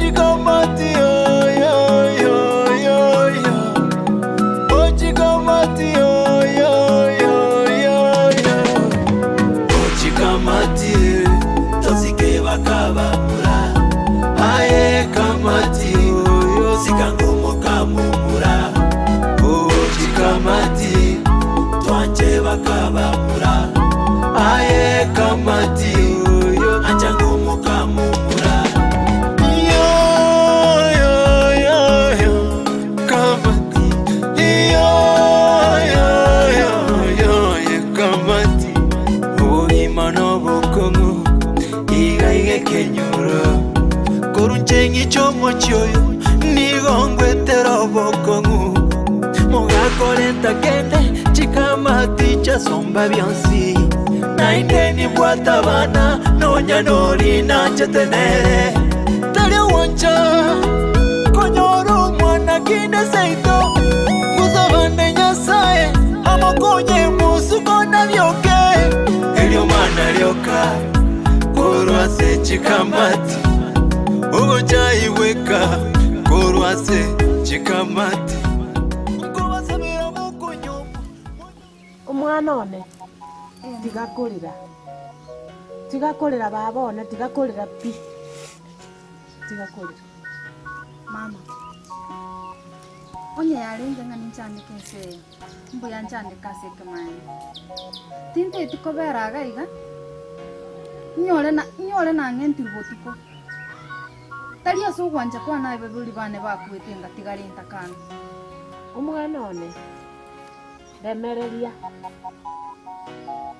Ochikamati yo yo yo yo yo Ochikamati yo yo yo yo yo Ochikamati tosike bakabamura Aye kamati yo sika ngomo kamumura Ochikamati twanche bakabamura Aye kamati yo ancha ngomo kamumura Yo yo yo yo kamati Yo yo yo yo yo kamati Obogima nobokong'u iga iga ekenyoro Korwa inche ng'iche omochie oyo nigo ngwetera obokong'u Mogakorenta kende chikamati chiasomba bionsi Naende nimbwate abana nonya nori nanchete nere Tari ogwancha konyora omwana kinde seito Ngosabane Nyasaye amokonye mosuko nabioke Erio mana rioka korwa ase chikamati Ogochaigweka korwa ase chikamati Nkobasabera mokonyomwa. Omwana one, tiga korera, tiga korera baba one, tiga korera pi, tiga korera. Mama, onye yarenge ng'a ninchandeke ense eye, mbuya nchandeke ase ekemanyererio. Tinteti kobera iga iga, inyore na inyore nang'entirwe botuko. Tari ase ogwancha kwane abaibori bane bakwete ngatigara entakana. Omwana one, remereria.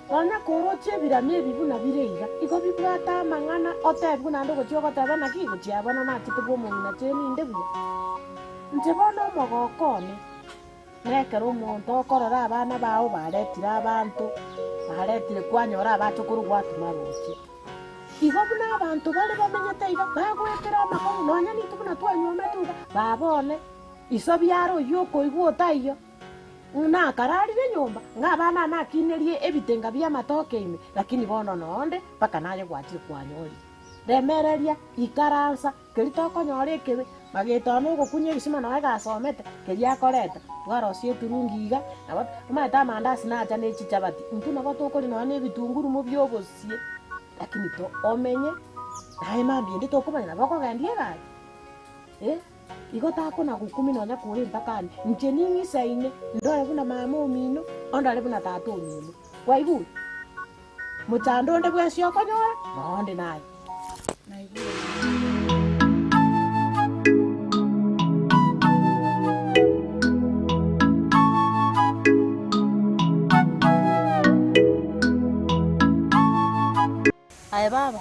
Nonya koroche ebirama ebi buna bire iga, igo bibwate amang'ana, otebigwe naende ogochia ogoteba naki gochia bono nachete bw'omong'ina cheni inde buya. Inche bono omogoko one, nekero omonto okorora abana bao baretire abanto, baretire kwanyora abachokoro gwatoma roche. Igo buna abanto bare bamenyete iga, bagoetera amakong'u, nonya nintwe buna twanywometwe iga, baba one, iso biara oyio okoigwa otaiyo. Ng'a akararire nyomba, ng'a abana aa nakinerie ebitenga bi'amatoke ime, lakini bono nonde mpaka naye gwachire kwanyorire. Remereria, ikaransa, keria tokonyora ekebe, mageto one ogokunya ebisima noe gasomete, keria akoreta, twarosia eturungi iga, nabo omanyete amandasi nacha ne chichabati, intwe nabo tokoria nonya na ebitunguru mobiobosie, lakini to omenye, naye mambia ende tokomanya nabo okogendia egari eh. Igo takona gokumia nonya kore entakani, inche ning'isaine, ndore buna mama omino, ondore buna tata omino. Kwaigure? Mochando onde bwensi okonyora, noonde naye. Naigure mama. Aye baba,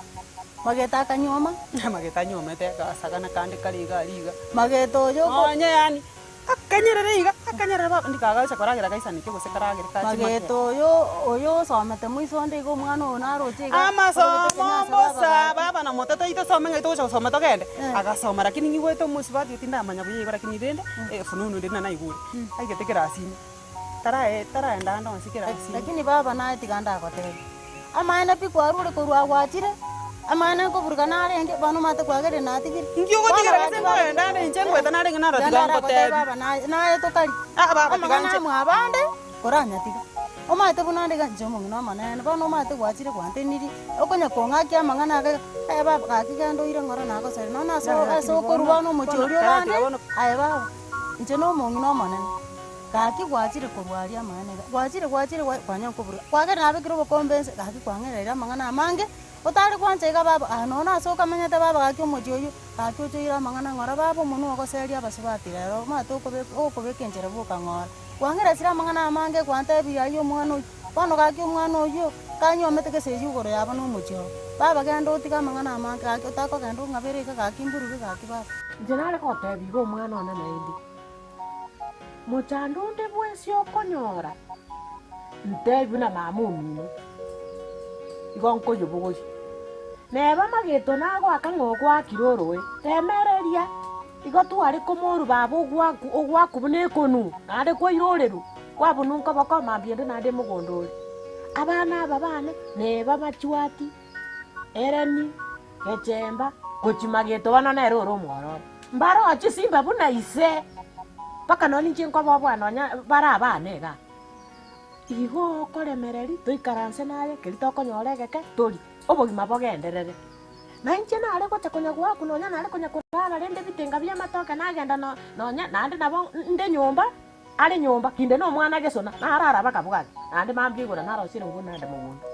mageta akanyuoma. Mageta anyuomete agasagana kande kare iga aria iga. Mageta oyo oko. Onye yaani, akanyerere iga, akanyerere baba, ndikagacha koragera gaisaneke gose karagere kache make. Mageta oyo, oyo osomete moiso onde iga omwana oyo naroche iga. Amasomo bosa, baba na motato oito some ng'ai togocha gosoma togende, agasoma lakini ng'igwete omosubati oyo tindamanya buya igo lakini rende, efununu ende buna naigure, aigete kerasi ime. Tarae taraenda ande onsi kera ase. Lakini baba naye tiga ndagotebie, amaene pi kwarure korwa agwo achire, amaene nkoburuka narenge, bono omanyete kwagerire natigire. Inki ogotigera gese nkoenda ande inche ngoeta narenge naro tiga ngotebie. Baba naye naye tokari, Ah baba tiga amang'ana inche. amo abande koranyatiga. Omanyete buna ande iga inche omong'ina omonene, bono omanyete gwachire gwantenirie, okonya kong'akia amang'ana aya iga, aye baba gaki genda oire ng'ora nagosaria nonya ase ase okorwa bono omochie oria orande, aye baba, inche na omong'ina omonene. Gaki gwachire korwa aria amaene iga, gwachire gwachire gwa kwanyora nkoburuga, kwagera nabekire obokombe inse, gaki kwang'ereire amang'ana amange, otare gwancha iga baba, aa nonya ase okamenyete baba gaki omochie oyio, gaki oche oire amang'ana ng'ora baba omonwe ogoseria abasubati rero, omanyete okobeka okobeka enchera bwoka ng'ora. Kwang'eresire amang'ana amange gwantebirie ayio omwana oyio, bono gaki omwana oyio, kanyuomete gese eyio igoro yabo na omochie oo. Baba genda otige amang'ana amange gaki otakogenda ong'abere iga gaki mburuge gaki baba. Inche nare gotebia iga omwana one naende. Mochando onde bwensi okonyora, ntebi buna mama omino, igo nkoyobogoria. Neba mageto nagoaka ng'a ogoakire oroe, remereria, igo tware komorwa baba ogwaku ogwaku buna ekonu, naende kwairorerwa, kwabununka boko mambia ende naende mogondo ore. Abana aba bane neba machwati, Ereni, Gechemba. Gochia mageto bono nere ore omwororo. Mbaroo chisimba buna ise, mpaka nonya inche nkoboboa nonya bare abana igaa. Igo okoremereria, toikaranse naye, keria tokonyora egeke, torie, obogima bogenderere. Na inche nare gocha konya goakwa nonya nare konya korara rende ebitenga bi'amatoke nagenda no nonya naende nabo nde nyomba, are nyomba, kinde na omwana gesona, narara bakabwati, naende mambia igoro narosia erongo naende mogondo.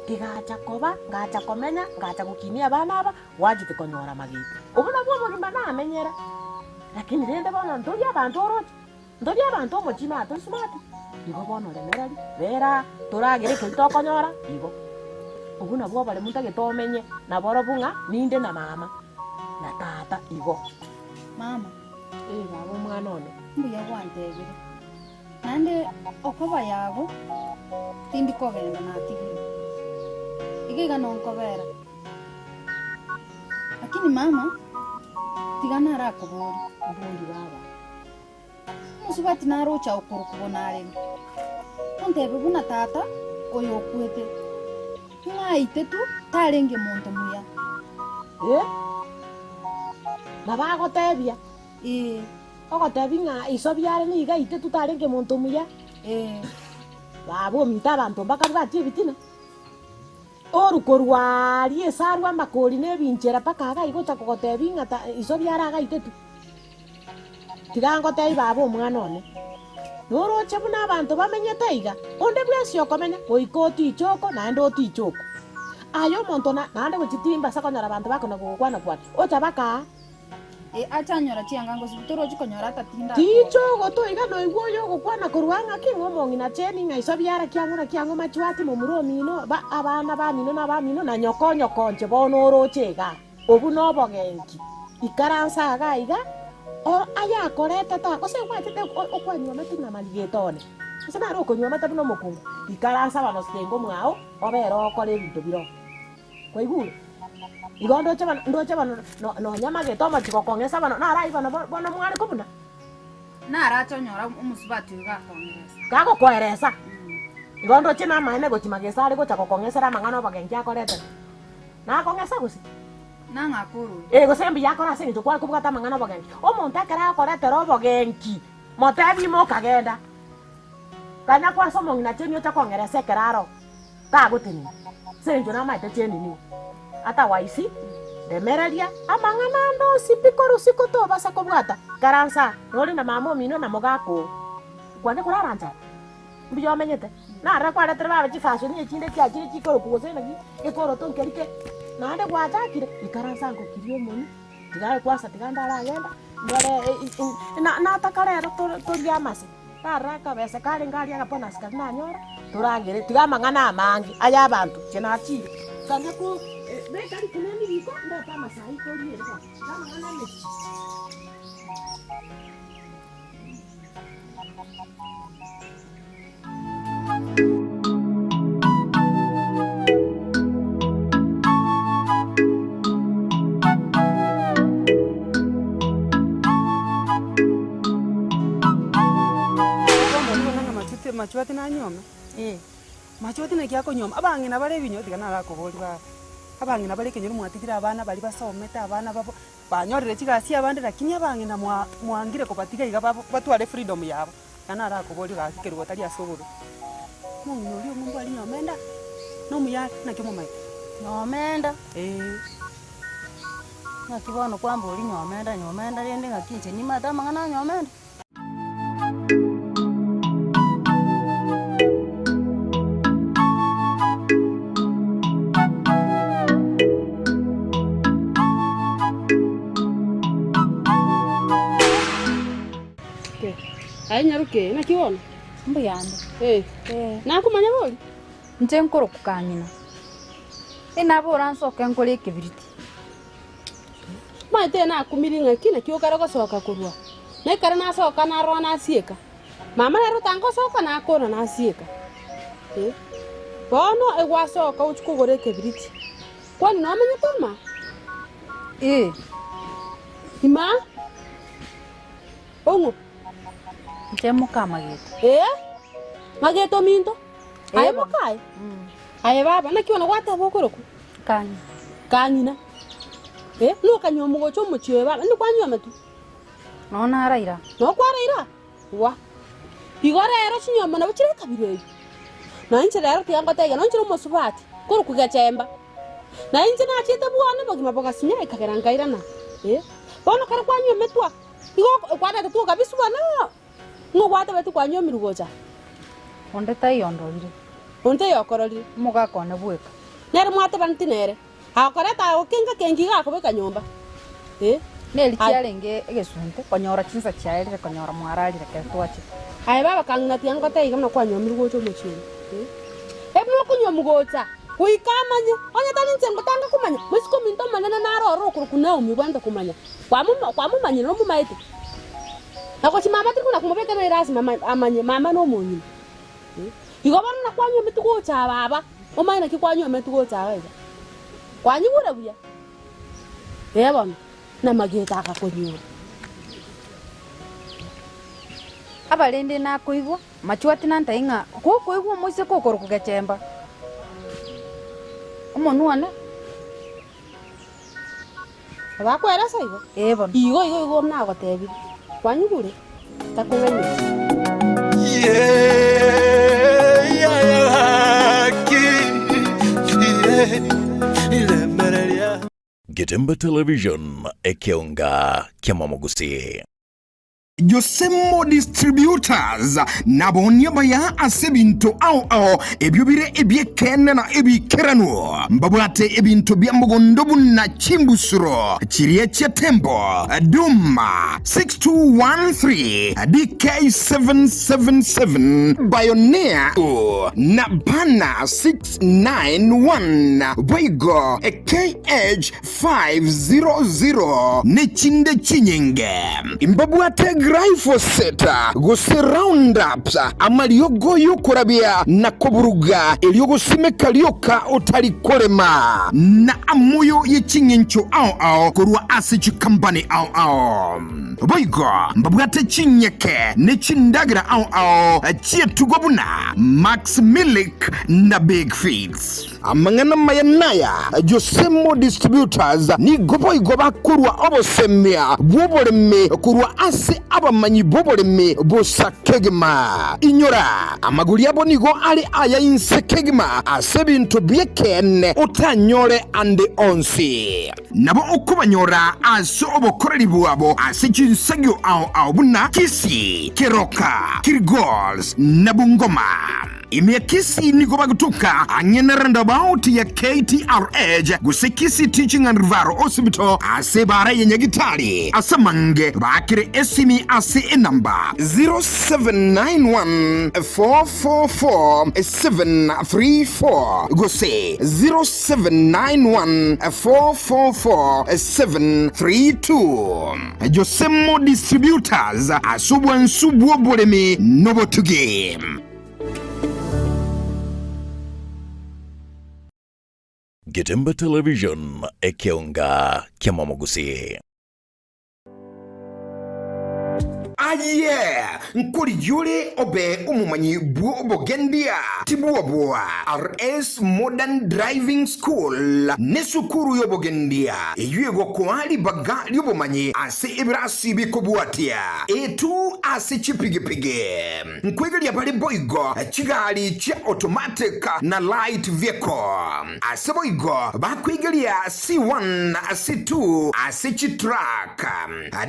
Egacha koba, ngacha komenya, ngacha gokinia abana aba, gwachete konyora amageti. Obwo nabwo obogima namenyera, lakini rende bono ntori abanto oroche. Ntori abanto omochie ime aa tori smart, igo bono remereri, bera toragere ekeri tokonyora igo. Obwo nabwo oboremu ntagete omenye naborobwo ng'a ninde na mama na tata igo. Mama. Ee baba omwana one. Mbuya gwantebire, naende okoba yago tindi kogenda natigire. Iga iga nonkobera. Lakini mama, tiga narakoborie. Mbori baba. Omosubati naroche okorokwa bonaremi, ontebie buna tata oyo okwete, ng'a aite tu tarenge monto muya. Eh, nabo agotebia. Ee. Ogotebia ng'a iso biare nigo aite tu tarenge monto muya. Ee. Baba ominto abanto mbakabwatie ebitina. Oru korwa aaria esarwa amakori na ebinchera mpaka iga aigocha kogotebia ng'a ta iso biare agaite tu. Tiga ngotebie baba omwana one, noroche buna abanto bamenyete iga, onde bwensi okomenya goika otiche oko naende otiche oko. Aye omonto na naende gochia timbasa konyora abanto bakona gokwana kwana, ocha baka aa. Ee, ache anyora chianga ngosibi, torochi konyora atatinda Ticha ogoto iga noigwe oyo ogokwana korwa ng'aki ng'a omong'ina cheni ng'a iso biara kiang'o na kiang'o machwati momura omino ba abana bamino na abamino na nyoko nyoko nche bono oroche igaa. Obwo nobogenki. Ikaransa iga iga o ayakoretete aa gose gwachete o okwanyuomete ng'a marigeto one, gose naro okonyuomete buna omokungu, ikaransa bono sitengo mwao obere okore ebinto bire oo. Kwaigure? Igo ndoche bono, ndoche bono no- nonya magete omochie gokong'esa bono, naro ayio bono bono mware kobuna. Narache onyora omosubati oyo gakong'eresa. Gagokoeresa. Igo ndoche namaene gochia magesa are gocha gokong'esera amang'ana obogenki akoretete. Nakong'esa gose? Nang'ake oroe. Ee, gose mbuya akore ase eng'encho kware kobwata amang'ana obogenki. Omonto ekero agokoretera obogenki, motebie imoka genda. Ganya kwase omong'ina cheni oche kong'eresa ekero aro. Tagotenena, ase engencho namaete cheniniwe. Otherwise, remereria amang'ana ande onsi pi korwa isiko tobasa kobwata. Ikaransa aa, nore na mama omino na mogaka oo. Kwancha korara nchara? Mbuya omenyete? Narora kwaretire baba chifashion echinde chiachire chikorokwa gose naki, gekoroto nkeri ke, naende gwachakire, ikaransa ngokirie omonwe, tiga kwasa tiga ndaragenda, ndore na nataka rero torie amase. Narora akabesa karenge aria agabonus karia nanyora, toragere, tiga amang'ana amange aya abanto, inche nachire. Kanya ko beka rikuneni riko, ndete amasai toriere bono, tiga amang'ana emechie. Machwati nanyuome? Ee. Machwati naki akonyuoma? Abang'ina bare ebinyoro tiga narakoborie baba, abang'ina bare ekenyoro mwatigire abana baria basomete abana babo, banyorire chigasi abande lakini abang'ina mwa mwangire kobatiga iga babo batware freedom yabo. Iga narakoborie gaki kerubo tari ase obobe. Omong'ina oria omombe aria nyomenda, nomuya are, naki omomaete? Nyomenda? Eeh. Naki bono kwamboria nyomenda, nyomenda rende ng'aki inche nimate amang'ana a nyomenda? Aye nyaroke, naki bono? Mbuyande. Eh, Eh. nakomanya bori? Inche nkorokwa kang'ina. Inabora nsoke nkore ekebiriti. Omanyete nakumirie ng'aki naki okare gosoka korwa. Na ekero nasoka narora nasieka. Mama nere otangosoka nakora nasieka. Eh, bono egwasoka ochia kogora ekebiriti. Kwani nomenyete oma? Ee. Ima? Ong'o? Inche moka Mageto. Ee, Mageto ominto? Aye Ee, bono. mokaye? Aye baba, naki bono gwateba okorokwa? Kang'ina. Kang'ina. Eh, buna okanyuomwa gocha omochie oyo baba, inde kwanyuometwe? Nonya naraira. Nonya kwaraira? Gwa. Igo rero chinyomba nabo chire ekabira eyio. Na inche rero tiga ngotebie, nonya inche omosubati, korokwa gechemba. Na inche nachete bwane obogima bogasinya ekagera nkairana. Eh, bono ekero kwanyuometwa, igo oko kwaretetwe okabiswa bono, ng'o gwatebetie kwanyuomirwe gocha? Onde taiyo ondorire. Onde taiyo okororire. Omogaka one bweka. Nere mwatebaneti nere. Agokoreta agokenga kengi iga akobeka nyomba, eh. Neri chiarenge egesunte, konyora chinsa chiaerire konyora mwararire ekero twachete. Aye baba kang'ina tiga ngotebie iga buna kwanyuomirwe gocha omochie oyo, eh. Ebuna okonyuomwa gocha, goika amanye, onye tari inche ngotanga komanya, moiseke ominto omonene naro ororo okorokwa Naomi obwenerete komanya, kwamoma kwamomanyire nomomaete. Na gochia mama tiri kona komobeka nere lasima ama amanye mama na omong'ina, eh. Igo bono nakwanyuometwe gocha aba aba. Omanye naki kwanyuometwe gocha iga iga. Kwanyigure buya? Ee bono, namagete agakonyora. Abarende nakoigwa, machwati nantai ng'a gokoigwa omoiseke okorokwa gechemba, omonwa one. Abakweresa igo? Ee bono. Igo igo igo nagotebirie. Kwanyigure? Takong'aineti. Getemba Television, ekeonga ki'amamogusii. Josemo Distributors nabonie abaya ase ebinto ao ao ebio bire ebi'ekeene na ebiikeranu. Mbabwate ebinto bia mogondo buna chimbusuro chiria chia Tembo, Duma, 6213, DK777, Bioneer na Bana 691, boigo KH 500 ne chinde chinyinge. Mbabwate glyphosate gose Roundup, amariogo y'okorabia na koburuga erio gosimeka rioka otari korema, na amoyo ye ching'encho ao ao korwa ase chikampani ao ao. Boigo mbabwate chinyeke ne chindagera ao ao chi'etugo buna Max Milk na Big Feeds. Amang'ana amaya naya, Josemo Distributors nigo boigo bakorua obosemia bw'oboremi korwa ase abamanyi b'oboremi bosa kegima. Inyora, amagori abo nigo are aya inse kegima ase ebinto bi'ekeene otanyore ande onsi. Nabo okobanyora ase obokoreri bwabo ase chinsagio ao ao buna Kisii, Keroka, Kilgoris na Bungoma. Ime ya Kisii nigo bagotoka ang'e na roundabout ya KTRH gose Kisii Teaching and Referral Hospital ase ebara ya Nyagitari. Ase amange baakere esimi ase enamba 0791 444 734 gose 0791 444 732. Josemo Distributors ase obwansu bw'oboremi nobotugi. Getemba Television, ekeonga ki'amamogusii. Aye, nkorigia ore obe omomanyi bw'obogendia, tibwoboa. RS Modern Driving School nesukuru y'obogendia eyio egokoa ribaga ri'obomanyi ase ebirasi bikobwatia etu ase chipigipigi. Nkwegeria bare boigo chigari chia automatic na light vehicle. Ase boigo bakwegeria C1, C2 ase chitruck,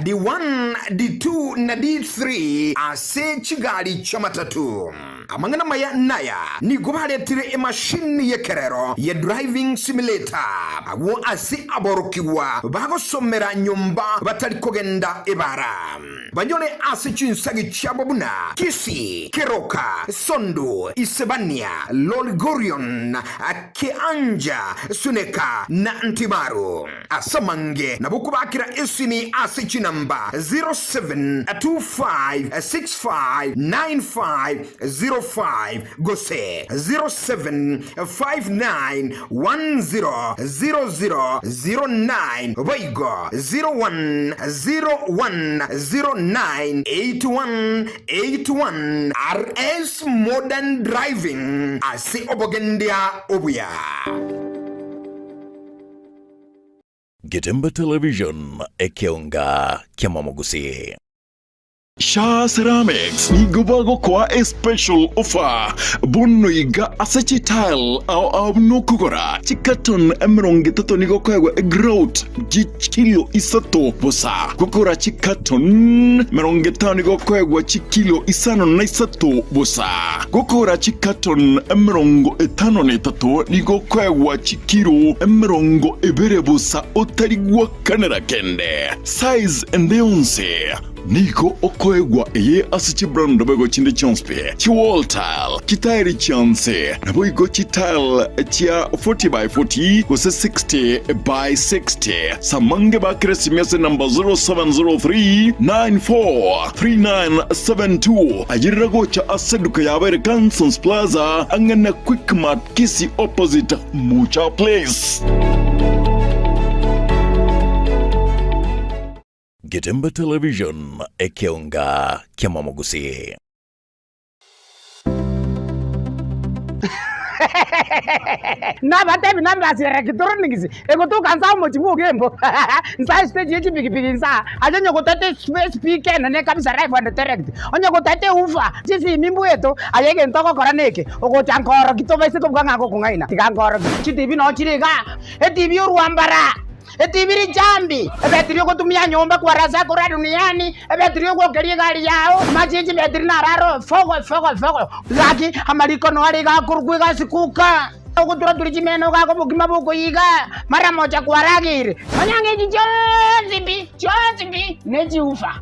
D1, D2 na D3 ase chigari chi'amatatu. Amang'ana amaya naya, nigo baretire emashini y'ekerero ye driving simulator agwo ase aborokigwa bagosomera nyomba batari kogenda ebara. Banyore ase chinsagi chiabo buna Kisii, Keroka, Sondu, Isebania, Lolgorion, Kianja, Suneka, na Ntimaru. Ase amange nabo okobakera esimi ase chinamba 0725659505 gose 0759100009 boigo 0101098181 RS Modern Driving ase obogendia obuya. Getembe Television, ekeonga ki'amamogusii. Shaa Ceramics nigo bagokoa a special offer bono iga ase chitile ao ao buna okogora chicarton 30 nigo okoegwa egrout chikilo isato bosa. Gokora chicarton 50 nigo okoegwa chikilo 53 bosa. Gokora chicarton 53 nigo okoegwa chikilo 20 bosa otari gwakanera kende. Size ende yonsi. Nigo okoegwa eye ase chibrand boigo chinde chionsi pi, chiwall tile, chitairi chionsi, naboigo chitile chia 40 by 40 gose 60 by 60. Samange bakere esimi ase number 0703 94 3972. Ayerera gocha ase eduka yabo ere Gansons Plaza ang'e na Quickmart Kisii opposite Mucha Place. Getembe Television, ekeonga ki'amamogusii. Nabatebi nambasi electronics egotoka nsa omochi bwa Ogembo nsa estage ye chipikipiki nsa aye onye gotete speaker enene kabisa live and direct onye gotete woofer chisimi mbweto aye egento ogokora neke ogocha nkoroki tobaise kobuga ng'a ngokong'aina tiga nkoroki chitibi noo chire igaa etibi orwambara. Etibi richambi, ebetiri ogotumia nyomba kwarasa korwa duniani, ebetiri ogwokeria egari yao, amache ye chibetiri nararo fogo fogo fogo. Gaki amariko noare iga akorokwa egasi kuka, ogotura-turia chimeno iga obokima bokoiga, mara mocha kwarageire. Nonya ng'echi chionsi pi, chionsi pi, ne chiufa.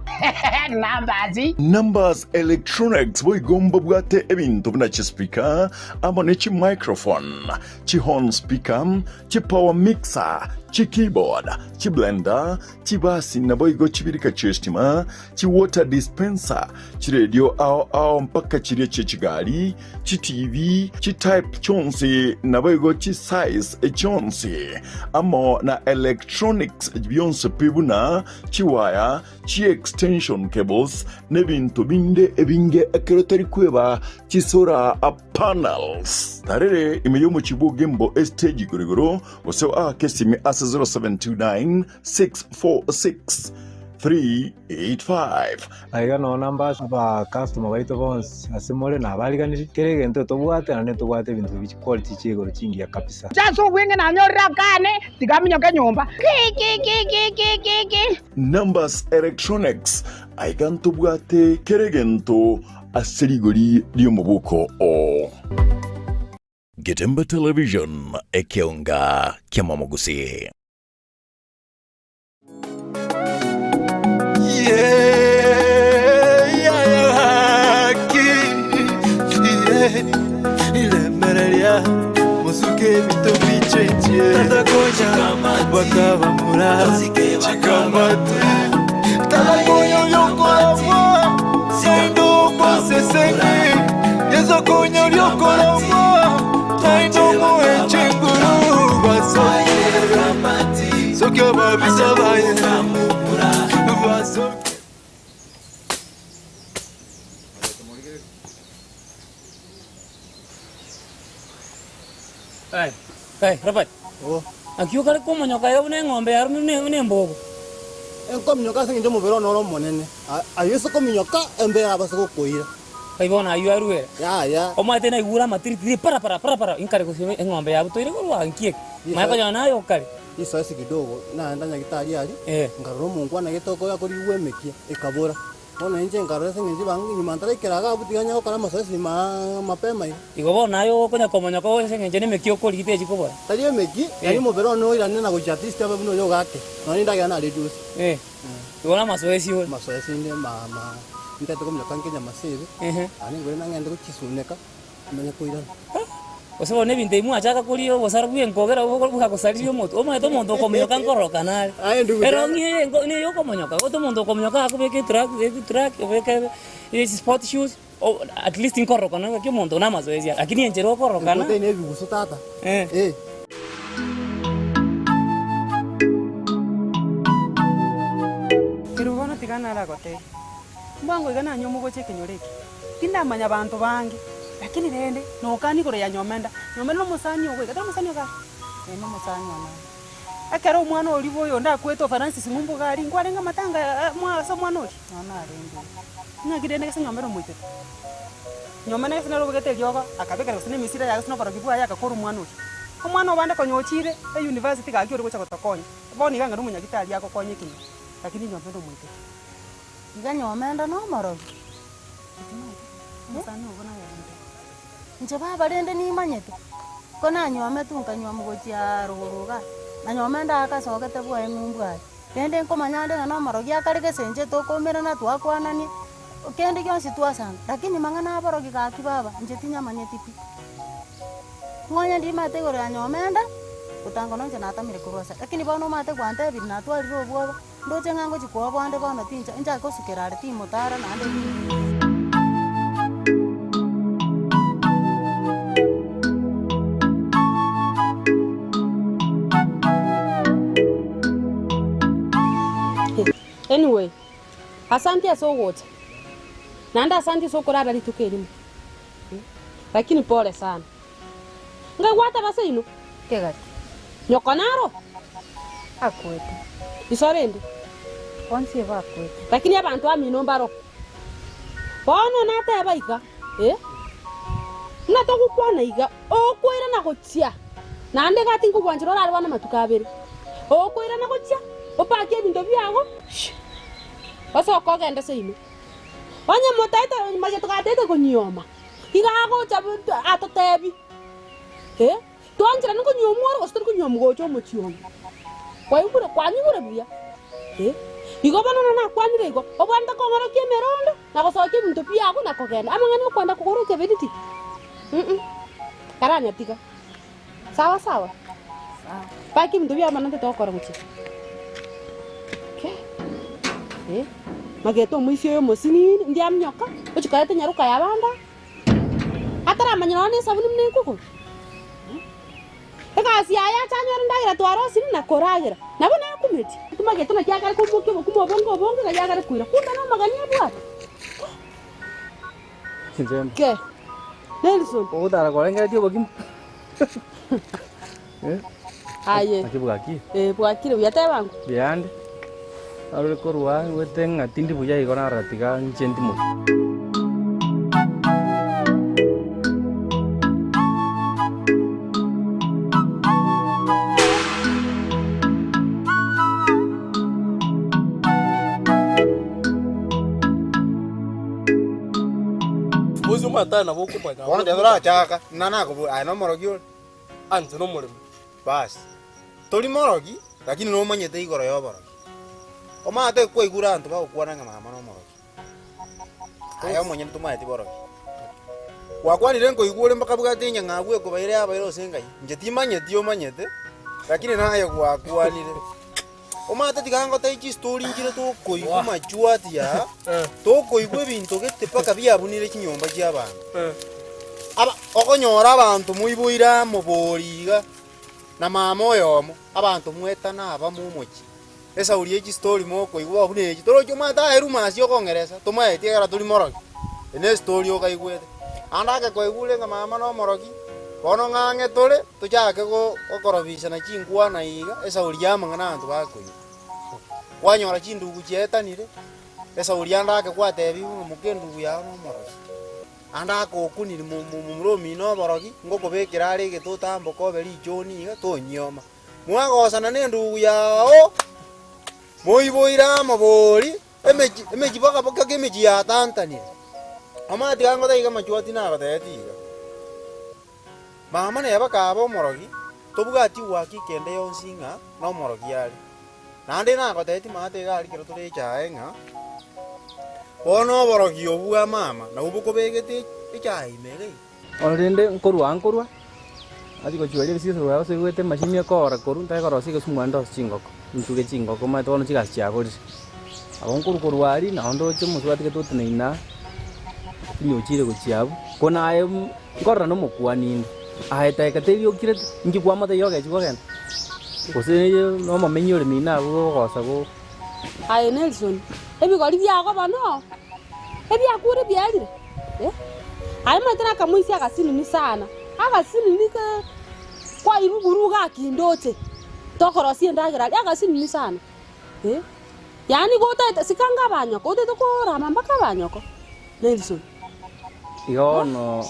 Numbers. Numbers Electronics boigo mbabwate ebinto buna chispeaker amo ne chimicrophone, chihorn speaker, chipower mixer, chikeyboard, chiblender, chibasi naboigo chibirika chi'estima, chiwater dispenser, chiredio ao ao mpaka chiria chi'echigari, chiTV, chitype chionsi naboigo chisize chionsi, amo na electronics bionsi pi buna chiwaya, chiextension cables, n'ebinto binde ebinge ekero tari kweba chisolar panels. Tarere ime y'omochie bw'Ogembo estage igoro igoro, gose oake esimi ase 0729 646 385. Aiga noo namba ase abakastoma baito bonsi ase more nabariganirie, kera egento tobwate naende ntobwate ebinto bi chiquality chia igoro chingiya kabisa. Inche ase obweng'e nanyorire akane, tiga aminyoke nyomba. Ki-ki-ki-ki-ki-ki-ki. Numbers Electronics, aiga ntobwate kera egento ase rigori ri'omoboko oo. Getembe Television, ekeonga ki'amamogusii. Kai, Robert. Naki okare komonyoka iga buna eng'ombe yarumire buna embogo? Enkominyoka ase engencho y'omobere one ore omonene, ayio ase kominyoka embera abase gokoira. Kai bono ayio aruere. Yaya. Omanyete naigure amatiritiri para para para para inkare gose eng'ombe yabutoire korwa nki eke? Manye konyora naye okare. Risoesi kidogo, naenda nyagitari aria, nkarora omonkwana gete okoya korigwa emekia, ekabora. Bono inche nkarora ase engencho y'ebango nyuma ntaraikera iga abwo tiga nyare gokora amasoesi mapema iga. Igo bono naye okonya komonyoka ase engencho n'emekia okorigete echi kobora. Tari emeki, yaani omobere one oirane na gochia at least abe buna oyo ogake, nonya nendagera nareduce. Igo namasoesi ore. Amasoesi inde ma ntete kominyoka nkenyama ase ebe, naende nkore nang'ende gochisuneka, manye koirana. Gose bono ebinto ebi mwachaka koria obosara bw'enkogera bwagosaririe omoto, omanyete omonto okominyoka nkororokana are. Aye ndugu Ero ng'a eye enko neye okomonyoka, gose omonto okominyoka akobeka etrack etrack obeke sport shoes, at least nkororokana ng'aki omonto one amazoezi aye, lakini enchera okororokana. Enkote ine ebigusu tata. Eh. Erio bono tiga naragotebie, mbwango iga nanywe omogocha ekenyoro eke. Tindamanya abanto bange, lakini rende nokana igoro ya Nyomenda. Nyomenda nomosani ogo iga, tari omosani ogo are? Ee nomosani one are. Ekero omwana oria bwa oyonde akwete o Francis ng'umbu iga aria, nkwarenge amatanga mwa ase omwana oria? Nonya narenge. Ng'aki rende gese nyomba ere omoitete? Nyomba nere gese nere obegete eriogo, akabekera gose na emesira yaye gose na oborogi bwaye agakora omwana oria. Omwana obande konya ochire eyunivasiti gaki ore gocha gotokonya, bono iga ng'a nomonyagitari agokonya ekenyoro, lakini nyomba ere omoitete. Iga nyomenda nomorogi. Omosani obo naye onde. Inche baba rende nimanyete, ko nanywometwe nkanywomwa gochia rogoro igaa, na nyomenda agasogete bwaye ng'umbu aria. Rende nkomanya ande ng'a nomorogi akare gese inche tokoumerana twakwanania, kende gionsi twasanga, lakini mang'ana aborogi gaki baba, inche tinyamanyeti pi. Ng'onye ndimanyete igoro ya nyomenda, gotanga nonya inche natamire korwa ase, lakini bono omanyete gwantebirie natwarire obwoba. Ndoche ng'a ngochia koa bonde bono tincha inchake gosukera are timotara naende. Anyway, asanti ase ogocha, naende asanti ase okorara rituko erimo, lakini pole sana. Ngai gwateba seino? Kegati. Nyoko naro? Akwete. Iso rende? Bonsi eba akwete. Lakini abanto amino mbaro. Bono nateba iga, eh, buna togokwana iga, okoirana gochia, naende iga tinkogwanchera orare bono amatuko abere. Okoirana gochia, opakie ebinto biago, shh, osoke ogende seino. Onye motaete, maye togatete konyioma. Iga agocha atotebi, Eh, twancherane konywa omworo gose tori konywa omogocho omochie oyo? Kwaigure, kwanyigure buya? Eh, igo bono nonya nakwanire igo, obwenerete kong'orokia emerondo, na gosokia ebinto biago na kogenda. Amang'ana okwenda kogora ekeberiti? Mh, karanyatiga. Sawa sawa? Paka ebinto biao bono titogokora gochia. Eh, magete omoisia oyo omosinini, ndiaminyoka, ochia koreta enyaroka ya abande aa, ataramanya nonya na esabuni buna ekogorwa. Egasi yaye ache anyore endagera twarosirie na koragera, nabo nakumetie. Timagete naki akare komokia obokima obonge obonge ng'ai akare koira, kumbe nomogeni abwate. Ke, Nelson. Ogotara korengeretie obokima. Eh? Aye. Naki bwakire? Eh, bwakire buya teba ng'o. Buyande. Narure korwa ngwete ng'a tindi buya igo narora tiga inche ntimoke. Bono ekero torachaka, ng'a nakobua aye nomorogi ore? Anche nomoremi. Basi, tori morogi, lakini nomanyete igoro y'oborogi. Omanyete kwaigure abanto bagokwana ng'a mama nomorogi. Aye omonyene tomanyeti borogi. Gwakwanire nkoigwa ore mpaka bwate enyang'au ekobaire yabaire ase engai. Inche timanyeti omanyete, lakini naye gwakwanire. Omanyete tiga ngotebie chistori nchire tokoigwa machwati aa, tokoigwa ebinto gete mpaka biabunire chinyomba chia abanto. Aba okonyora abanto moiboire amo bori iga, na mama oyomo, abanto mwetana abamo omochie. Esauri ye chistori mokoigwa buna echi, torochi omanyete aye rumors okong'eresa, tomaeti ekero tori morogi. Eye ne estori okaigwete. Ande ake kwaigure ng'a mama nomorogi, bono ng'a ang'e tore, tochake go gokorobisana chinkwana iga, esauri y'amang'ana abanto bakoigwa. Kwanyora chindugu chiaetanire, esauri ande ake kwatebiwa ng'a moka endugu yao nomorogi. Ande ake okunire mo- mo- momura omino oborogi, ngokobekera are egete otamboke obe richoni iga, tonyioma. Mwagosana na endugu yao, moiboire amo bori, Emechie, emechie baka kaka emechie yatantanire. Omanyete tiga ngotebi iga amachwati nagotebetie iga, mama nere bakaba omorogi, tobwati uhakika ende yonsi ng'a nomorogi are. Naende nagotebetie maate iga aria ekero tore echae ng'a, bono oborogi obwo bwa mama nabwo bokobegete echae ime iga iga. Bono rende nkorwa nkorwa, nachia gochweria ebisiso biaye gose igwete emashini ekoora korwa, ntake korosia egesumu aye ndosie chingoko, ntuge chingoko omanyete bono chigasi chiaborire. Nabo nkorwa korwa aria, nabo ndoche omosubati gete oteneine aa, tinyochire gochia abwo, ko naye nkorora na omokuani inde, aye taeka teri okirete, inki kwamotebia ogechi kogenda? Gose na omomenyi ore mino abwo ogosa go. Aye Nelson, ebigori biago bono ebiakure biarire eh? Aye omanyete nakamoisia agasinini sana, agasinini ke kwairwa iguru iga akindoche. Tokorosia endagera aria agasinini sana eh, yaani gotaete sikanga abanyoko, otagete korama mpaka abanyoko, Nelson. Igo bono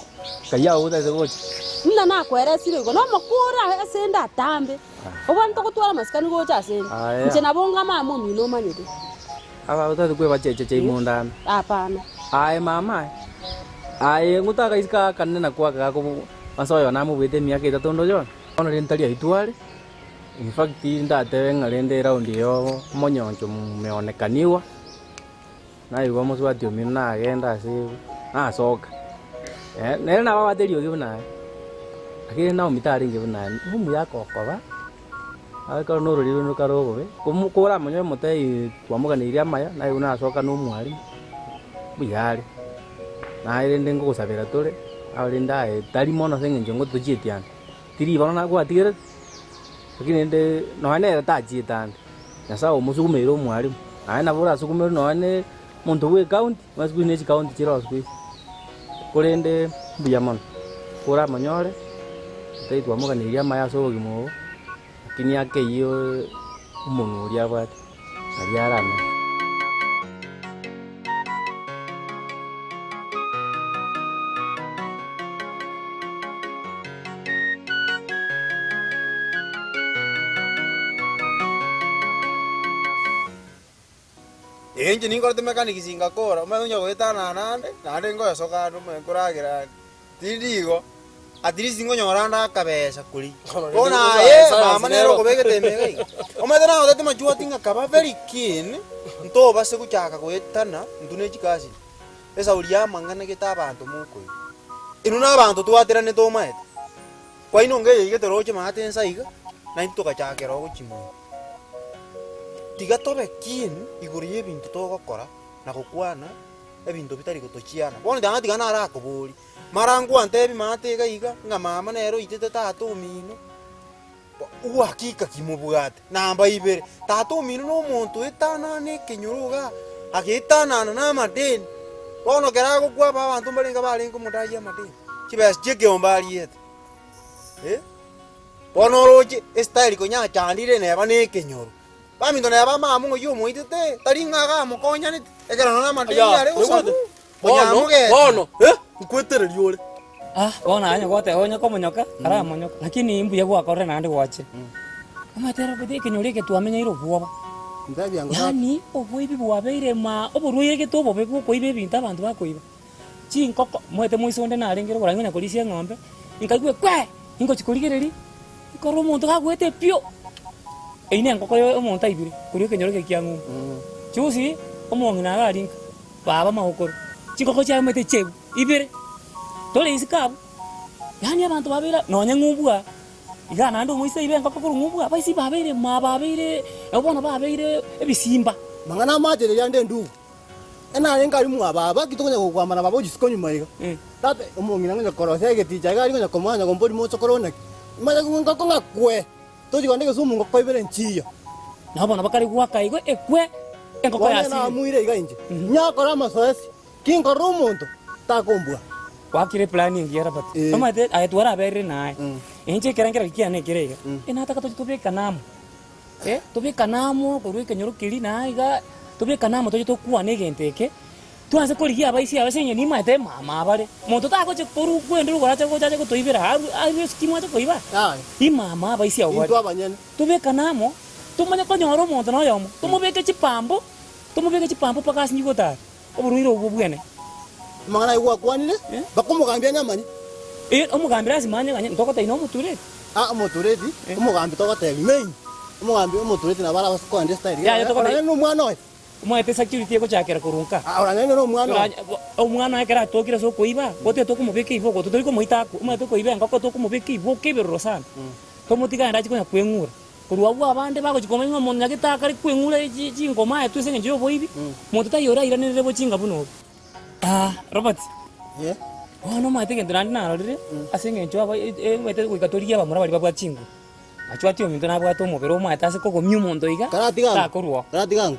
kayio agwo otagete gocha. Buna nakweresire igo, nomokore ase ende atambe, obwanete gotwara amasikani gocha ase ende. Aya. Inche nabo ngama amo omino omanyete. Aba otagete kwebachechecha ime ande. Hapana. Aye mama aye, aye ng'o tagaisiko akanene nakwo aka gakobu ase oyo namobuete emiaka etato onde oyone. Bono rende tari aitwe are, in fact ndatebe ng'a rende eround eye omonyoncho mmeonekaniwa. Naigwa omosubati omino nagenda ase nasoka, nere nabo abwate eriogi buna aye, lakini Naomi tarenge buna aye, nomuya akokoba, ekero na ororeri rwende rokare obobe, komo koramonyore omotebi twamoganeirie amaya, naigwa nasoka na omwalimu, mbuya are. Naye rende nkogosabera tore, aye rende aye tari mono ase eng'encho ngotochieti ande, tiri bono nakwatigerete, lakini rende nonya nere tachiete ande. Nyasae omosugumeire omwalimu, naye nabo orasugumerwe nonya ne omonto bwe ecounty, buna siku hizi ne chicounty chire oo siku hizi. Korende mbuya mono, koramonyore, tari twamoganeirie amaya ase obogima obo, lakini akeyie omonwa oria abwate, aria aramenye. Ee, inche ninkorete mechanics ngakora, omanye onye goetanana naende, naende ngoesoka ande omanye nkoragera ande, tindi igo, at least nkonyora ande akabesa koria. Bono aye, mama nere okobegete ime iga iga. Omanyete nagotebeti machuati ng'a kaba very keen, ntobase gochaka goetana intwe ne chikasini, esauri ya amang'ana gete abanto mokoigwa. Inwe na abanto twateranete omaete, kwaino nge eyige toroche maate ensa iga, naintwe togachakera ogochimonya. Tiga tobe keen igoro y'ebinto togokora na gokwana ebinto bitari gotochiana. Bono tiga tiga narakoborie, mara ngwantebi maate iga iga, ng'a mama nere oitete tata omino, uhakika ki mobwate? Namba ibere, tata omino na omonto oetanana ekenyoro igaa, agetanana na amadeni, bono ekero agokwa aba abanto mbarenge barenge komodai amadeni, chibesa chia ekeombe ariete eh. Bono oroche estyle konya achandire neba na ekenyoro, baminto neba mama oyio omoitete, tari ng'a iga amokonyanete, ekero nonya amadeni are gosabwa, konya amogete. Bono, eh, nkwetereria ore. Ah, bono aye goteba onye komonyoka, karamonyoka, lakini mbuya gwakorire naende gwachire. Omanyete ere obote ekenyoro eke twamenyeire obwoba. Yaani oboibi bwabeire maa oborwaire gete obobe bwa okoiba ebinto abanto bakoiba. Chinkoko, omanyete moiso onde narenge rogoro aye onya korisia eng'ombe, nkaigwa ekwee, ingochi korigereria, nkorora omonto gagoeta epio, eywo na engoko ya omonto aibire korwa ekenyoro eke kia ng'umbu. Juzi, omong'ina iga aria nka, baba magokoro, chingoko chiaye omanyete chiaibwa ibere, tore isiko abwo, yaani abanto babeire nonye ng'umbu aa, iga naende omoisia aibe engoko korwa ng'umbu aa, abaisia babeire maa babeire, nabo bono babeire ebisimba. Mang'ana amache riria ande endugu. Enarenge aria mwa baba, ki tokonya gokwama na baba ojisiko nyuma iga. Tata, omong'ina ngonya korosia egeticha iga aria ngonya komoa onye gombori mochokoro naki. Manya ngoko ng'a kwe, tochi kogenda egesumu ngoko ibere nchiyo. Nabo bono bakare goaka igo ekwe engoko Bono yasirire. namuire iga inche, nyakore amasoesi, ki nkorora omonto, takombua. Gwakire eplan engiya Robert. Omanyete aye twaraberire naye. Inche ekerengererio kiane ekere iga, enataka toche tobekane amo. Tobekane amo korwa ekenyoro keria na iga, tobekane amo toche tokwane egento eke, twanse korigia abaisia aba ase eng'encho nimaete mama abare. Monto tagocha korwa kwende rogoro ache gocha ache gotoibera arwe arwe esukuma ache koiba, imama abaisia abwo bare. Tobekane amo, tomanye konyora omonto na oyomo, tomobeke chipambo, tomobeke chipambo mpaka asinye gotara, oborwaire obwo bobwene. Amang'ana ayio gwakwanire, bakomogambia nyamanye. Omogambi lasima anyeganye, ntogotebia nomotureti. Ah, omotureti, omogambi togotebia main, omogambi omotureti nabo arabase koenda estyle Yaya togotebia. Oranyare nomwana oye. Omanyete security egochakera korwa nka. Ah, oranyare nomwana oye. Omwana oye ekero atokire ase okoiba, gotee tokomobeka iboko, totori komoita akwe, omanyete okoiba engoko tokomobeka iboko eberero sana. Tomotiga aende achie konya kweng'ura. Korwa abwo abande bagochia komanya ng'a omonto nyagetari akare kweng'ura chingoma aetwe ase engencho y'oboibi, monto taiyo orairanerere bochinga buna obwo. Ah, Robert, bono omanyete egento naende narorire, ase eng'encho aba omanyete goika torigie abamura baria babwate chinguru. Machwati ominto nabwate omobere omanyete ase kogomia omonto iga, Karatiga ang'o? takorwa oo. Karatiga ang'o?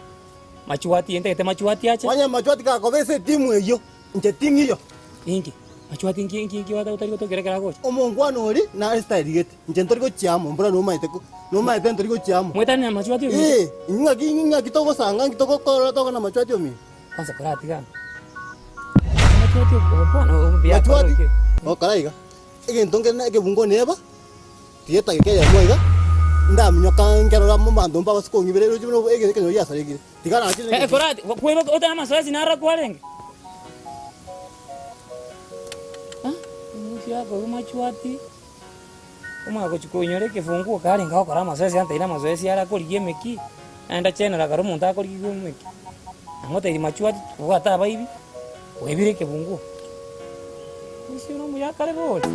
Machwati, ntagete machwati ache. Onye machwati gakoba ase etimu eyio, inche ting'iyo. Inki? Machwati nki nki nki otari gotokera ekero agocha? Omongwana oria nare style gete, inche ntori gochia amo, mbora nomaete ko, nomaete ntori gochia amo. Mwetane na machwati ominto? Ee, ng'aki ng'aki togosanga nki togokora toka na machwati ominto? Kwanza koratiga machwati okwana mbuya Machwati, gokora iga, egento nkere na ekebungo neba, tigetageka eyemo iga, ndaminyoka nkerora amo abanto mbabase kong'ibera eroche buna ekenyoro giasarekire. Tiga nachire Eh, korati, kweba otari amasoesi naro kwarenge. Ah, omosia akorwa machwati, omanya gochia koinyora ekefunguo karenge gokora amasoesi anteire amasoesi are akorigia emeki, naende achenera kare omonto akorigia emeki. Namotebirie machwati tobwate abaibi, oebire ekebunguo. Omoisia ore omuya akare bori.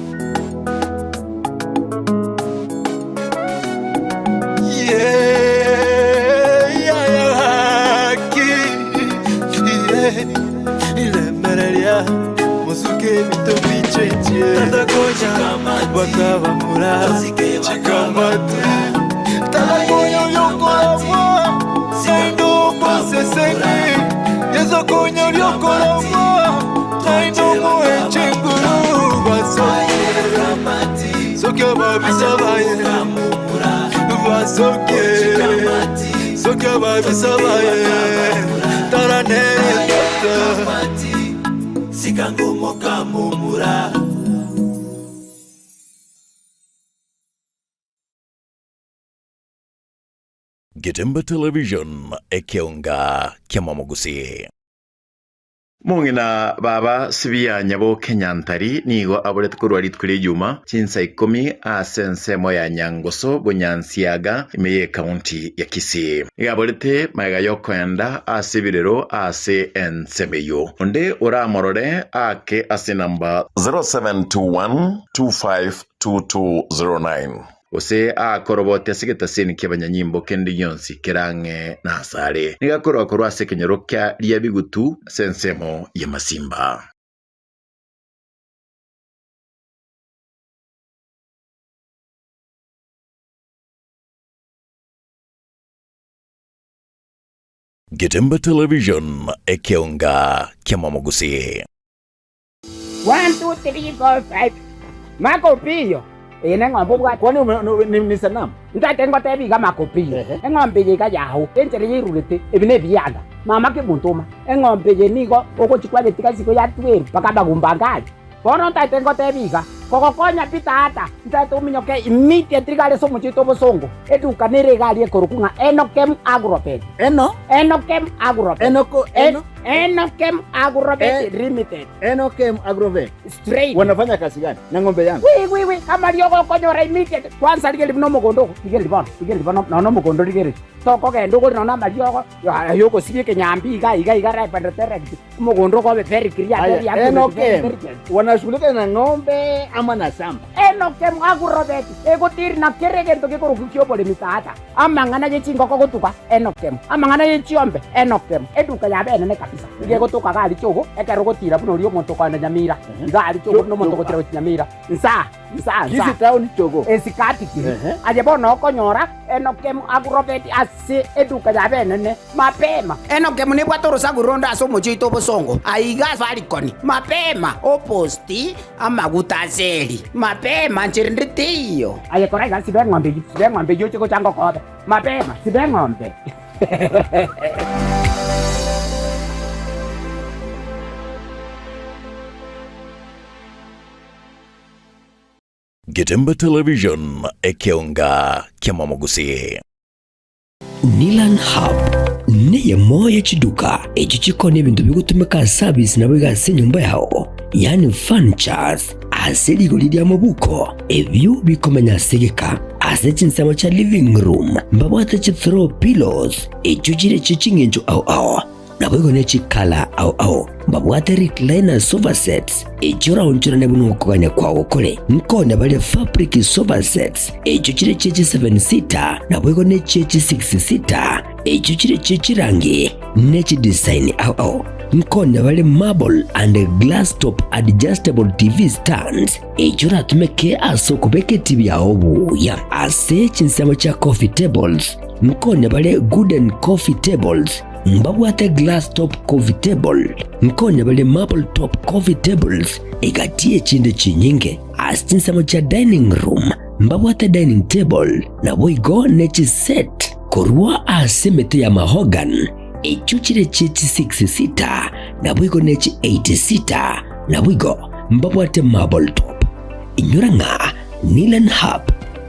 Getembe Television, ekeonga ki'amamogusii. Mong'ina baba Sibia Nyaboke Nyantari nigo aborete korwa rituko ria Ijuma chinsa ikomi ase ensemo ya Nyangoso Bonyansiaga ime y'ecounty ya Kisii. Nigo aborete magega y'okoenda ase ebirero ase ensemo eyio. Onde oramorore aake ase enamba 0721 252209. Gose aakorobote ase egetaseni ki'abanyanyimbo kende gionsi kere ang'e nasare. Nigo akorwa korwa ase ekenyoro kia Riabigutu ase ensemo y'amasimba. Getembe Television, ekeonga ki'amamogusii. One, two, three, four, five. Maka Opiyo, eye neng'ombe obwate. Kwani ni sanamu? Ntagete ngotebi iga Maka Opiyo, eng'ombe eye iga yao, enchera yairurete, ebi nebianda. Mama kemontoma, eng'ombe eye nigo ogochia kwayetiga isiko ya tweru mpaka amagumba ange aria. Bono ntagete ngotebi iga, kogokonya pi tata, ntagete ominyoke immediately iga are ase omochie oito obosongo, eduka nere iga aria ekorokwa ng'a Enokem Agrovet. Eno? Enokem Agrovet. Enoko, eno? Enokem Agrovet Limited. Enokem Agrovet. Straight. Wanafanya kazi gani na ng'ombe yangu? Wi wi wi amariogo okonyora immediate. Kwanza rigereria buna omogondo ogo, rigereria bono, rigereria bono nonya omogondo rigereria. Tokogenda ogore nonya amariogo ay'ogosibia ekenyambi iga iga iga ripe and direct. Omogondo ogo obe very clear, Aya, very accurate, very Enokem intelligent. wanashughulika na ng'ombe ama na shamba? Enokem Agrovet egotiri na kera egento gekorokwa ki'oboremi tata. Amang'ana ye chingoko gotuga, enokemo, amang'ana ye chiombe, enokemo. Eduka yabo enene kabisa, nigo egotoka iga aria chogo, ekero ogotira buna oria omonto okoenda Nyamira, iga aria chogo buna omonto ogotira gochia Nyamira, nsaa, nsaa, nsaa. Kisii town chogo. Esikati kiri. Aye bono okonyora enokemo agurobeti ase eduka yabo enene, mapema. Enokemo nebwate orosaku ronde ase omochie oito obosongo, aiga Safaricon, mapema, oposti. Amaguta aseri, mapema, nchera ende teiyo. Aye kora iga, siba eng'ombe eyio, siba eng'ombe eyio oche gocha ngokobe. Mapema, siba eng'ombe. Getembe Television, ekeonga ki'amamogusii. Nilan Hub neyemo ye chiduka echio chikoonia ebinto bigotumeka ase service naboigo ase enyomba yao, yaani furnitures, ase rigori ria mobuko, ebio bikomenya ase egeka. Ase chinsemo chia living room mbabwate chi throw pillows echio chire chie ching'encho ao ao. Naboigo ne chikala ao ao mbabwate recliner sofa sets, echio oraonchorane buna okogania kwao kore. Nkonya bare fabric sofa sets, echio chire chie chi seven seater, naboigo ne chie chi six seater, echio chire chie chirangi ne chidesign ao ao. Nkonya bare marble and glass top adjustable TV stands, echio oratumeke ase okobeka etibi yao buya. Ase chinsemo chia coffee tables, nkonya bare gooden coffee tables. Mbabwate glass top coffee table, nkonya bare marble top coffee tables egati y'echinde chinyinge. Ase chinsemo chia dining room mbabwate dining table naboigo ne chiset korwa ase emete ya mahogany echio chire chie chi 6 seater naboigo ne chi 8 seater naboigo mbabwate marble top. Inyora ng'a Nilan Hub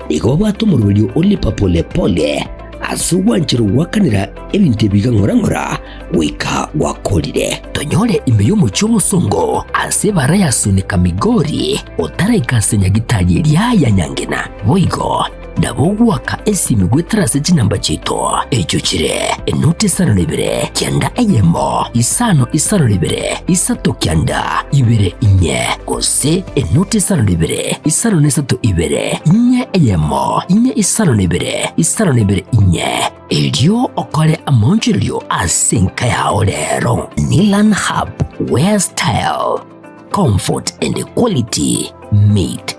nigo babwate omoroberio o lipa pole pole ase ogwancherwa gwakanera ebinto ebi iga ng'ora ng'ora goika gwakorire. Tonyore ime y'omochie omosongo ase ebara ya Sunika Migori otaraika ase nyagitari eria ya Nyangena. Boigo nabo ogoaka esimi goetera ase chinamba chiaito echio chire enoti isano na ibere kianda eyemo isano isano na ibere isato kianda ibere inye gose enoti isano na ibere isano na isato ibere inye eyemo inye isano na ibere isano na ibere inye. Erio okore amaonchorerio ase enka yao rero. Nilan Hub, where style, comfort and quality meet.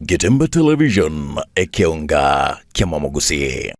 Getembe Television, ekeonga kiamamogusii.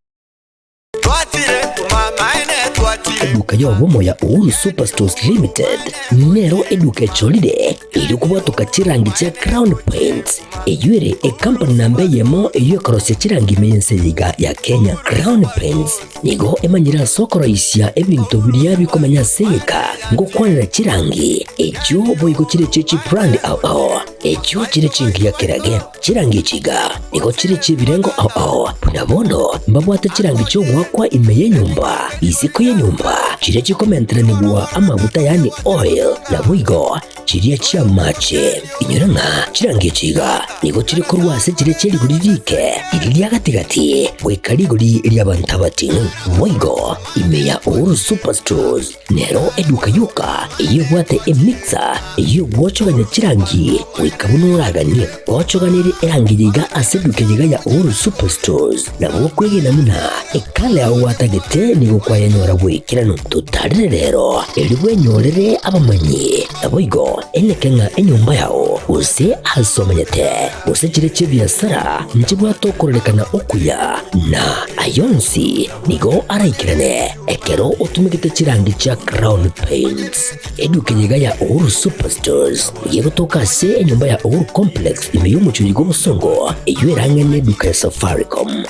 Eduka y'obomo ya Uhuru Superstores Limited nero eduka echorire erio kobwatoka chirangi chia Crown Paints eyio ere ecompany namba eyemo eyio ekorosia chirangi ime y'ense eye iga ya Kenya. Crown Paints nigo emanyire ase okoroisia ebinto biria bikomenya ase egeka ngokwanera chirangi echio boigo chire chie chibrand ao ao echio chire chingiya kerage. Chirangi echi iga nigo chire chi'ebirengo ao ao, buna bono mbabwate chirangi chi'ogoakwa ime y'enyomba, isiko y'enyomba, chiria chikomenteranigwa amaguta yaani oil, naboigo chiria chi'amache. Inyora ng'a chirangi echi iga nigo chire korwa ase chiria chie rigori riike, riria ria gati-gati, goika rigori ri'abanto abating'u. Boigo ime ya Uhuru Superstores Nero eduka yoka eyio ebwate emixer eyio egwochogania chirangi goika buna oraganie. Gwochoganirie erangi eye iga ase eduka eye iga ya Uhuru Superstores, nabo okwegena buna ekala yao gwatagete nigo kwayenyora bw'ekeranu. Totarere rero erio bwenyorere abamanyi, naboigo eneke ng'a enyomba yao gose ase omanyete gose chire chi'ebiasara nchibwate okororekana okuya na ayonsi Nigo araikerane ekero otumegete chirangi chia Crown Paints. Eduka eye iga ya Uhuru Superstores nigo egotoka ase enyomba ya Uhuru Complex ime y'omochie bw'obosongo eyio erang'e neduka ya Safaricom.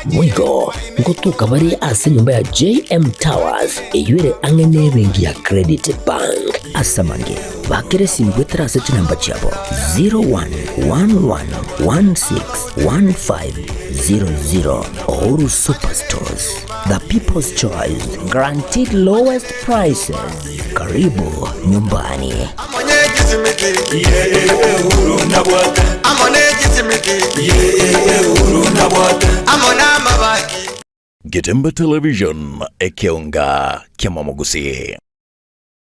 Boigo ngotoka bare ase enyomba ya JM Towers eyio ere ang'e nebenki ya Credit Bank. Ase amange, bakera esimi goetera ase chinamba chiabo 0111161500. Uhuru Superstores, the people's choice, guaranteed lowest prices. Karibu nyumbani. Getembe Television, ekeonga kiamamogusii.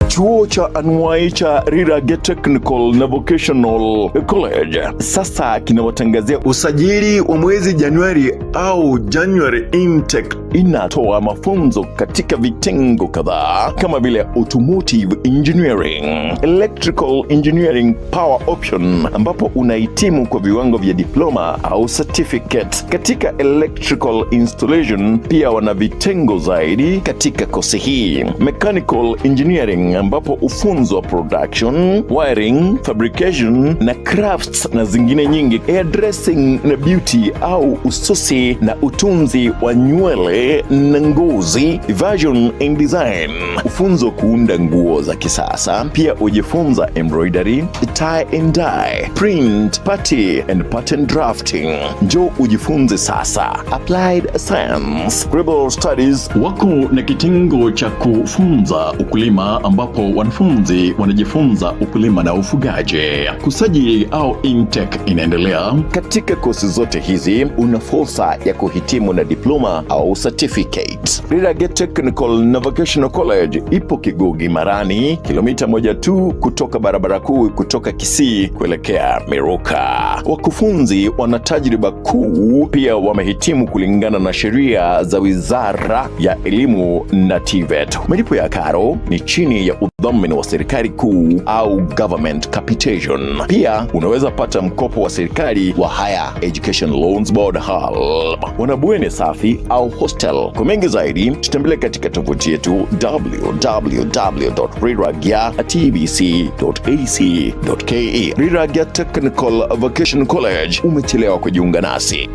Chuo cha anuai cha Rirage Technical na Vocational College sasa kinawatangazia usajili wa mwezi Januari au January intake. Inatoa mafunzo katika vitengo kadhaa kama vile automotive engineering, electrical engineering power option, ambapo unahitimu kwa viwango vya diploma au certificate katika electrical installation. Pia wana vitengo zaidi katika kosi hii, mechanical engineering, ambapo ufunzwa production, wiring, fabrication na crafts na zingine nyingi, hairdressing na beauty au ususi na utunzi wa nywele na ngozi, fashion and design, ufunzo kuunda nguo za kisasa. Pia ujifunza embroidery, tie and dye, print, party and pattern drafting. Njoo ujifunze sasa. Applied Science, Global Studies wako na kitengo cha kufunza ukulima ambapo wanafunzi wanajifunza ukulima na ufugaji. Kusajili au intake inaendelea. Katika kosi zote hizi una fursa ya kuhitimu na diploma au certificate. Rirage Technical na Vocational College ipo Kigugi Marani, kilomita moja tu kutoka barabara kuu kutoka Kisii kuelekea Miruka. Wakufunzi wana tajriba kuu, pia wamehitimu kulingana na sheria za Wizara ya Elimu na TVET. Malipo ya karo ni chini ya udhamini udhamini wa serikali kuu au government capitation. Pia unaweza pata mkopo wa serikali wa Higher Education Loans Board HELB. Wanabweni safi au hostel. Kwa mengi zaidi tutembelee katika tovuti yetu www.riragia.tbc.ac.ke. Riragia Technical Vocational College, umechelewa kujiunga nasi.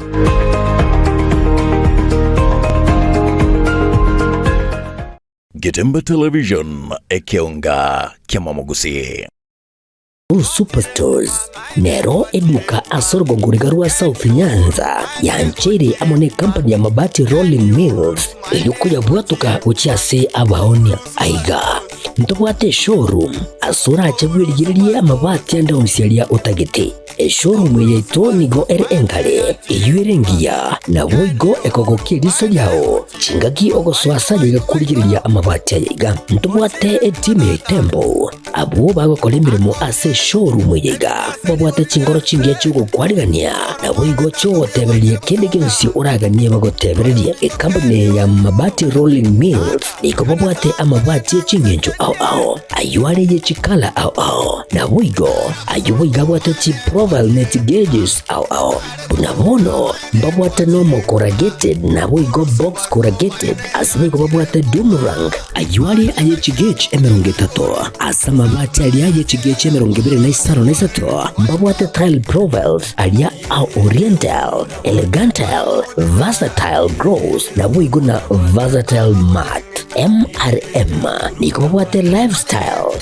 Getemba Television, ekeonga kiamamogusii. Superstores nero eduka ase orogongo riga rwa South Nyanza yancheire amo ne company ya Mabati Rolling Mills erio koyabwatoka gochia ase abaonia. Aiga ntobwate eshowroom ase orache bwerigererie amabati ande onsi aria otagete. Eshowroom eye yaito nigo ere enkare, eyio ere engiya, naboigo ekogokia eriso riao chingaki ogosoa ase aye iga korigereria amabati aya iga. Ntobwate etimu ya Itembo Abwo bagokora emeremo ase eshowroom eye iga babwate chinkoro chingiya chi'ogokwarigania, naboigo chi'ogotebereria kende gionsi oraganie bagotebererie. Ekampuni eye ya Mabati Rolling Mills nigo babwate amabati e ching'encho ao ao, ayio are ye chikala ao ao, naboigo ayio boigo abwate chiprofile ne chigeges ao ao. Buna bono mbabwate nomo corrugated naboigo box corrugated, ase boigo babwate doomerang, ayio are aye chigauge 30, ase amabati aria aye chigauge 23, mbabwate tile profiles aria a oriental, elegantal, versatile gross, naboigo na versatile matte. MRM nigo babwate lifestyle.